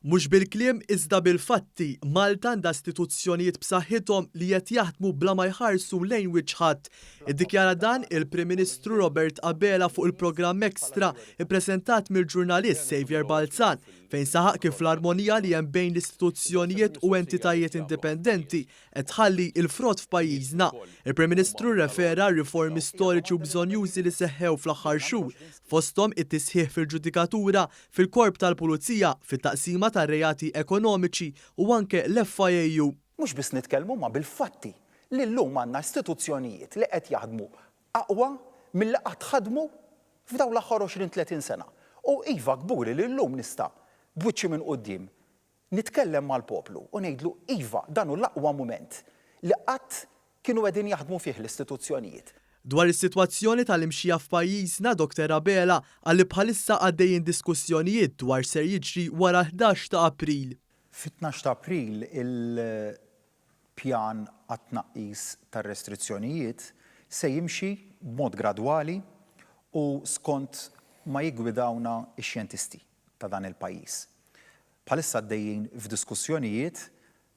Mhux bil-kliem iżda bil-fatti, Malta għandha istituzzjonijiet b'saħħithom li qed jaħdmu bla ma jħarsu lejn wiċċ ħadd. Iddikjara dan il-Prim Ministru Robert Abela fuq il-programm Extra ippreżentat mill-ġurnalist Saviour Balzan fejn saħaq kif l-armonija li hemm bejn l-istituzzjonijiet u entitajiet indipendenti qed tħalli l-frott f'pajjiżna. Il-Prim Ministru rrefera għar-riformi storiċi u bżonnjużi li seħħew fl-aħħar xhur, fosthom it-tisħiħ fil-ġudikatura, fil-Korp tal-Pulizija, fit-Taqsima tar-Reati Ekonomiċi u anke l-FIAU. Mhux biss nitkellmu imma bil-fatti li llum għandna istituzzjonijiet li qed jaħdmu aqwa milli qatt ħadmu f'dawn l-aħħar 20, 30 sena. U iva kburi li llum nista' b'wiċċi minn quddiem nitkellem mal-poplu u ngħidlu iva dan hu l-aqwa mument li qatt kienu qegħdin jaħdmu fih l-istituzzjonijiet. Dwar is-sitwazzjoni tal-imxija f'pajjiżna, Doctor Abela qal li bħalissa għaddejjin diskussjonijiet dwar x'ser jiġri wara l-11 ta' April. Fit-tnax ta' April il-pjan għat-tnaqqis tar-restrizzjonijiet se jimxi b'mod gradwali u skont ma jiggwidawna x-xjentisti ta' dan il-pajjiż. Bħalissa għaddejjin f'diskussjonijiet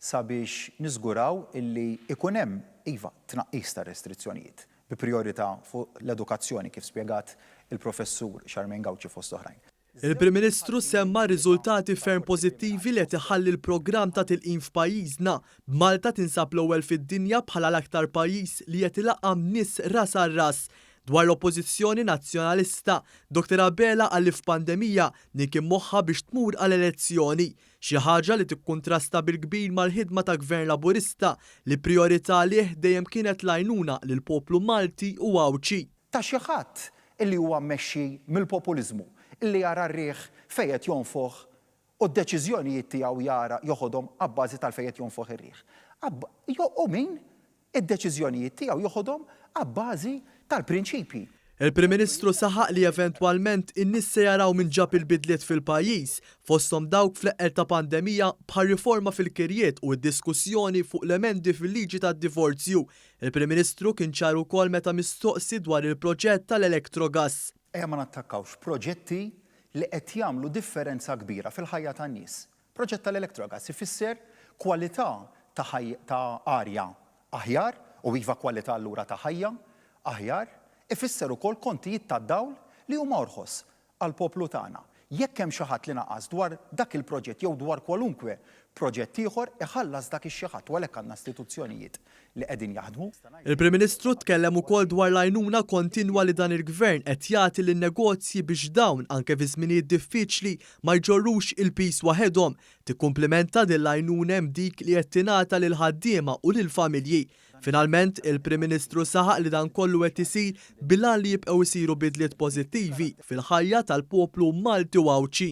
sabiex niżguraw illi ikun hemm, iva, tnaqqis tar-restrizzjonijiet, bi prijorità fuq l-edukazzjoni kif spjegat il-Professur Charmaine Gauci fost oħrajn. Il-Prim Ministru semma r-riżultati ferm pożittivi li qed iħalli l-programm ta' tilqim f'pajjiżna, b'Malta tinsab l-ewwel fid-dinja bħala l-aktar pajjiż li qed ilaqqam nies ras għal ras. Dwar l-Oppożizzjoni Nazzjonalista, Dottor Abela qal li f'pandemija din kien moħħha biex tmur għal elezzjoni, xi ħaġa li tikkuntrasta bil-kbir mal-ħidma ta' Gvern Laburista li prijorità għalih dejjem kienet l-għajnuna lill-poplu Malti u Għawdxi. Ta' xi ħadd illi huwa mmexxi mill-populiżmu, illi jara r-riħ fejn qed jonfoħ u d-deċiżjonijiet tiegħu jara joħodhom abbażi tal-fejn qed jonfoħ ir-riħ. U min id-deċiżjonijiet tiegħu joħodhom abbażi tal-prinċipji. Il-Prim Ministru saħaq li eventwalment in-nies se jaraw min ġab il-bidliet fil-pajjiż, fosthom dawk fl-eqqel ta' pandemija bħar-riforma fil-kirjiet u d-diskussjoni fuq l-emendi fil-liġi tad-divorzju. Il-Prim Ministru kien ċar ukoll meta mistoqsi dwar il-proġett tal-Electrogas. Ejja ma nattakkawx proġetti li qed jagħmlu differenza kbira fil-ħajja tan-nies. Proġett tal-Electrogas ifisser kwalità ta' ta' arja aħjar, u iva kwalità allura ta' ħajja aħjar, ifisser ukoll kontijiet tad-dawl li huma orħos għall-poplu tagħna. Jekk hemm xi ħadd li naqas dwar dak il-proġett jew dwar kwalunkwe proġett ieħor, iħallas dak ix-xi ħadd u għalhekk għandna istituzzjonijiet li qegħdin jaħdmu. Il-Prim Ministru tkellem ukoll dwar l-għajnuna kontinwa li dan il-Gvern qed jagħti lin-negozji biex dawn, anke fi żminijiet diffiċli, ma jġorrux il-piż waħedhom. Tikkumplimenta din l-għajnuna hemm dik li qed tingħata lill-ħaddiema u lill-familji. Finalment, il-Prim Ministru saħaq li dan kollu qed isir bil-għan li jibqgħu jsiru bidliet pożittivi fil-ħajja tal-poplu Malti u Għawdxi.